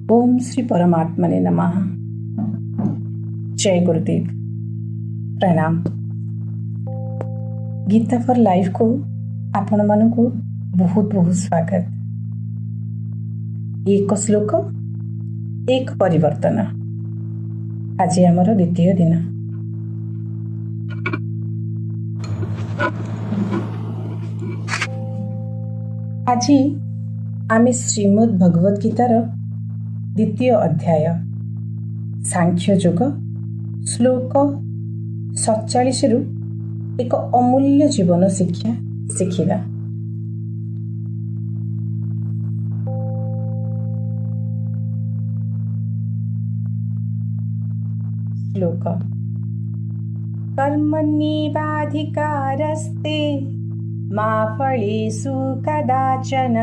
ଓମ୍ ଶ୍ରୀ ପରମାତ୍ମନେ ନମଃ। ଜୟ ଗୁରୁଦେବ, ପ୍ରଣାମ। ଗୀତା ଫର୍ ଲାଇଫ୍କୁ ଆପଣମାନଙ୍କୁ ବହୁତ ବହୁତ ସ୍ୱାଗତ। ଏକ ଶ୍ଲୋକ ଏକ ପରିବର୍ତ୍ତନ, ଆଜି ଆମର ଦ୍ୱିତୀୟ ଦିନ। ଆଜି ଆମେ ଶ୍ରୀମଦ୍ ଭଗବତ ଗୀତାର ଦ୍ୱିତୀୟ ଅଧ୍ୟାୟ ସାଂଖ୍ୟ ଯୋଗ ଶ୍ଲୋକ 47ରୁ ଏକ ଅମୂଲ୍ୟ ଜୀବନ ଶିକ୍ଷା ଶିଖିବା। ଶ୍ଲୋକ कर्मण्येवाधिकारस्ते मा फलेषु कदाचन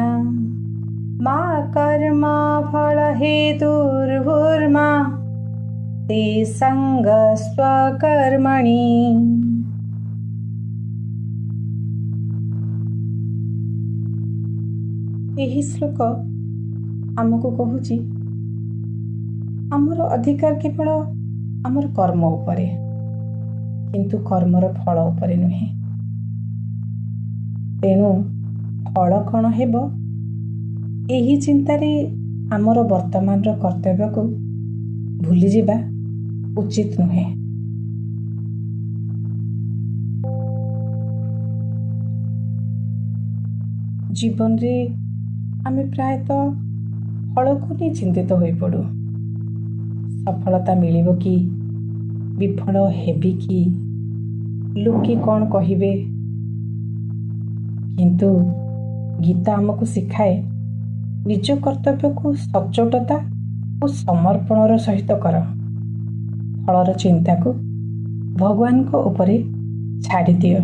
मा कर्मफलहेतुर्भूर्मा ते सङ्गस्त्वकर्मणि। ଏହି ଶ୍ଲୋକ ଆମକୁ କହୁଛି, ଆମର ଅଧିକାର କେବଳ ଆମର କର୍ମ ଉପରେ, କିନ୍ତୁ କର୍ମର ଫଳ ଉପରେ ନୁହେଁ। ତେଣୁ ଫଳ କ'ଣ ହେବ ଏହି ଚିନ୍ତାରେ ଆମର ବର୍ତ୍ତମାନର କର୍ତ୍ତବ୍ୟକୁ ଭୁଲିଯିବା ଉଚିତ ନୁହେଁ। ଜୀବନରେ ଆମେ ପ୍ରାୟତଃ ଫଳକୁ ନେଇ ଚିନ୍ତିତ ହୋଇପଡ଼ୁ। ସଫଳତା ମିଳିବ କି, ବିଫଳ ହେବି କି, ଲୋକେ କ'ଣ କହିବେ। କିନ୍ତୁ ଗୀତା ଆମକୁ ଶିଖାଏ, ନିଜ କର୍ତ୍ତବ୍ୟକୁ ସଚ୍ଚୋଟତା ଓ ସମର୍ପଣର ସହିତ କର, ଫଳର ଚିନ୍ତାକୁ ଭଗବାନଙ୍କ ଉପରେ ଛାଡ଼ିଦିଅ।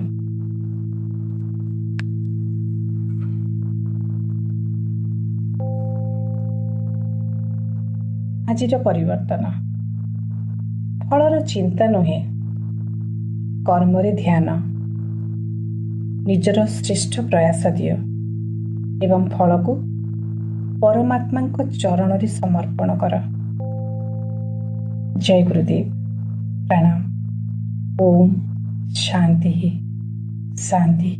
ଆଜିର ପରିବର୍ତ୍ତନ ଫଳର ଚିନ୍ତା ନୁହେଁ, କର୍ମରେ ଧ୍ୟାନ। ନିଜର ଶ୍ରେଷ୍ଠ ପ୍ରୟାସ ଦିଅ ଏବଂ ଫଳକୁ ପରମାତ୍ମାଙ୍କ ଚରଣରେ ସମର୍ପଣ କର। ଜୟ ଗୁରୁଦେବ, ପ୍ରଣାମ। ଓମ୍ ଶାନ୍ତି ଶାନ୍ତି।